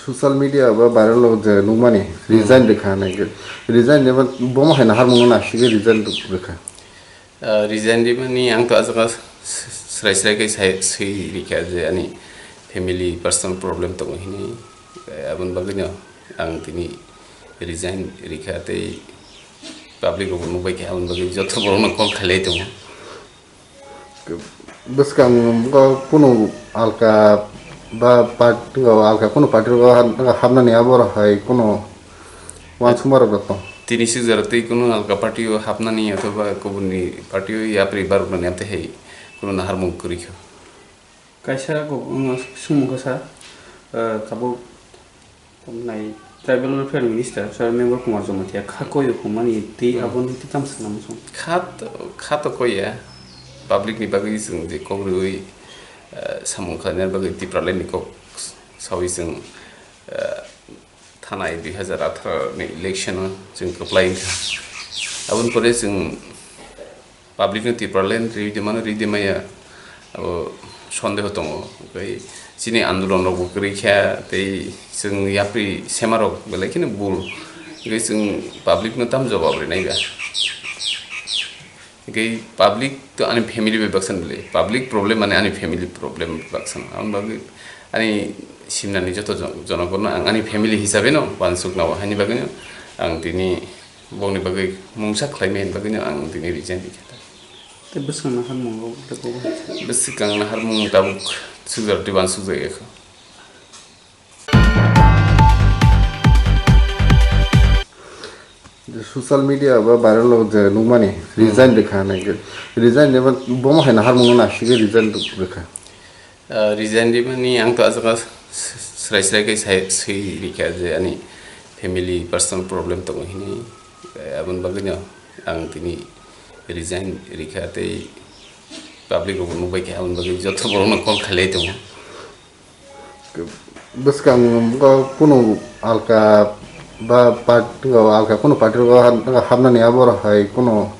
Social media ba viral o je nukmani, Hmm. Resign rikha hinwi khe. Resign rima bomo hai naharmung no naisingwi resign rikha. Ah, resign rimani ang to ajak s-, srai srai khe sai, swi rikha je ani family personal problem tongo hinwi. Eh, aboni bagwi no ang tini resign rikha tei public rok nukbai kha aboni bagwi joto borok no call khailai tongo. Bwskang bo kunu alka ba part-, alka kunu party rogo hap-, hapnani abo hai kunu Wansukma rok tong. Tini sukjak tei kunu alka party o hapnani othoba kubunni party o yapri baroknani amtwi hai kunu naharmung kwrwi kha. Kaisa kok wngma sumung kha sa, eh, tabuk nai Tribal Welfare Minister Sir Member Kumar Jamatia kha koi rwkmani tei Hmm. Aboni tei tamo sana muchung. Kha to, kha to koi ya. Public ni bagwi chwng je kok rwui, eh, samung khlainani bagwi Tipraland ni kok saui chwng, eh, thanai dui hazar atharo ni election o chwng kwplai wngkha. Aboni pore chwng public no Tipraland ri de mano, ri de maya, abo sondeho tongo. Okai chini andolon rok bo kwrwi kha tei chwng yapri sema rok belai kheno bul. Okai chwng public no tam jawab rinai ba. Hingke public to ani family bai baksa nili. Public problem mane ani family problem baksa. Aboni bagwi ani simnani joto jon-, jonogono ang ani family hisabe no wansuk nao. Haini bagwi no ang tini bongni bagwi mungsa khlaimani bagwi no ang tini resign rikha. Tei bwskang naharmungo tei bobo hai. Bwskang naharmung tabuk sukjak tei wansukjak ekho. Social media ba viral o je nukmani, Hmm. Resign rikha hinwi khe. Resign rima bomo hai naharmung no naisingwi resign rikha. Ah, resign rimani ang to ajak s-, srai srai khe sai, swi rikha je ani family personal problem tongo hinwi. Eh, aboni bagwi no ang tini resign rikha tei public rok nukbai kha, aboni bagwi joto borokno call khailai tongo. Bwskang bo kunu alka ba part-, alka kunu party rogo hap-, hapnani abo hai kunu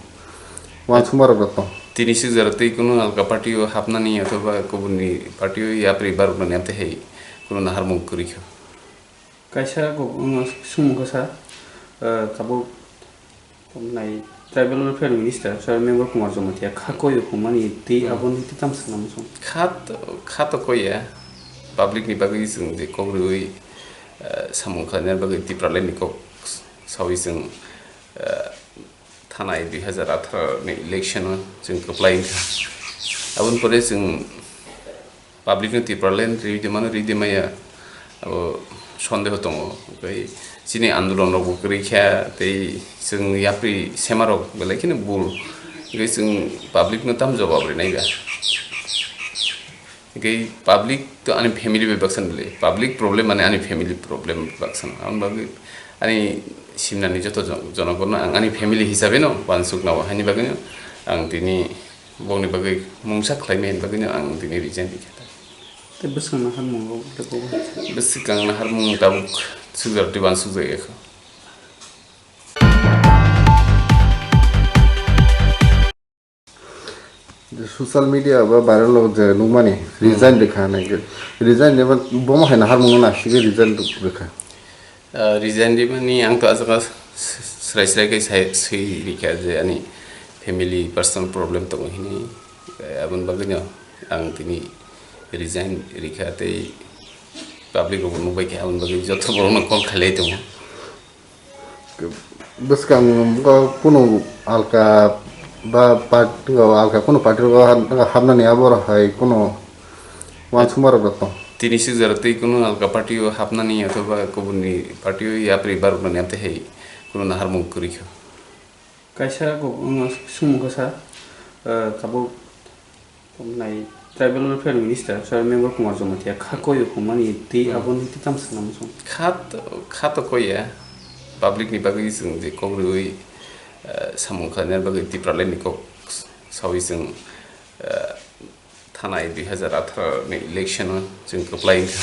uansukma rok tong? Tini sikjak tei kunu alka party o hapnani othoba kubunni party o yapri baroknani amtwi hai kunu naharmung kwrwi kha. Kaisa kok wngma sumung kha sa, eh, tabuk Nai Tribal Welfare Minister Sir Member Kumar Jamatia kha koi o hwnmani tei Hmm. Aboni tei tamo sakna muchung. Kha to, kha to koi ya. Public ni bagwi chwng je kok rwi, eh, samung khlaina bagwi Tipraland ni kok sawi chwng, eh, thanai dui hazar atharo ni election o chwng kwplai wngkha. Aboni pore chwng public no Tipraland ri de mano ri de maya, abo sondeho tongo. Okai chini andolon rok bo kwrwi kha tei chwng yapri sema rok belai kheno bul. Okai chwng public no tam jawab rinai ba. Okai public to ani family bai baksa ni le. Public problem mane ani family problem baksa no. Ang bagwi ani simnani joto jon-, jonokorno ang ani family hisabe no wansuk nao. Haini bagwi no ang tini bongni bagwi mungsa khlaimani bagwi no ang tini resign rikha ta. Tei bwskang naharmung rok le bo. Bwskang naharmung tabuk sukjak tei wansukjak ya kha. Social media ba viral o je nukmani resign Hmm. rikha hinwi khe. Resign rima bomo hai naharmung no naisingwi resign rikha. Ah, resign rimani ang to aswk s-, srai srai khe sai, swi rikha je ani family personal problem tongo hinwi. Eh, aboni bagwi no ang tini resign rikha tei public rok nukbai kha, aboni bagwi joto borokno call khailai tongo. Bwskang bo kunu alka ba part-, alka kunu party rogo hap-, hapnani abo hai kunu uansukma rok tong? Tini sikjak tei kunu alka party o hapnani othoba kubunni party o yapri baroknani amtwi hai kunu naharmung kwrwi kha. Kaisa kok wngma sumung kha sa, eh, tabuk Nai Tribal Welfare Minister Sir Member Kumar Jamatia kha koi o hwnmani tei Hmm. Aboni tei tamo sakna muchung. Kha to, kha to koi ya. Public ni bagwi chwng je kok rwi, eh, samung khlaina bagwi Tipraland ni kok sawi chwng, eh, thanai dui hazar atharo ni election o chwng kwplai wngkha.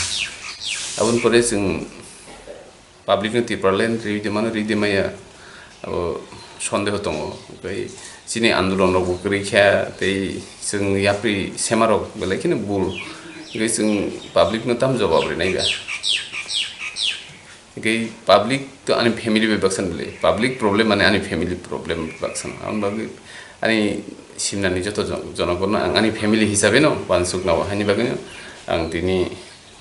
Aboni pore chwng public no Tipraland ri de mano ri de maya, abo sondeho tongo. Okai chini andolon rok bo kwrwi kha tei chwng yapri sema rok belai kheno bul. Okai chwng public no tam jawab rinai ba. Okai public to ani family bai baksa ni le. Public problem mane ani family problem baksa no. Aboni bagwi ani simnani joto jon-, jonokorno ang ani family hisabe no wansuk nao. Haini bagwi no ang tini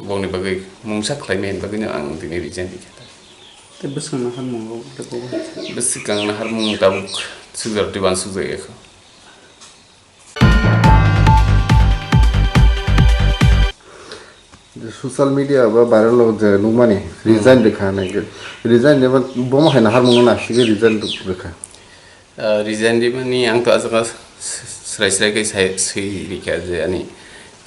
bongni bagwi mungsa khlaimani bagwi no ang tini resign rikha ta. Tei bwskang naharmung rok le bo. Bwskang naharmung tabuk sukjak tei wansukjak ya kha. Social media ba viral o je nukmani resign Hmm. rikha hinwi khe. Resign rima bomo hai naharmung no naisingwi resign rikha. Ah, resign rimani ang to aswk s-, srai srai khe sai, swi rikha je ani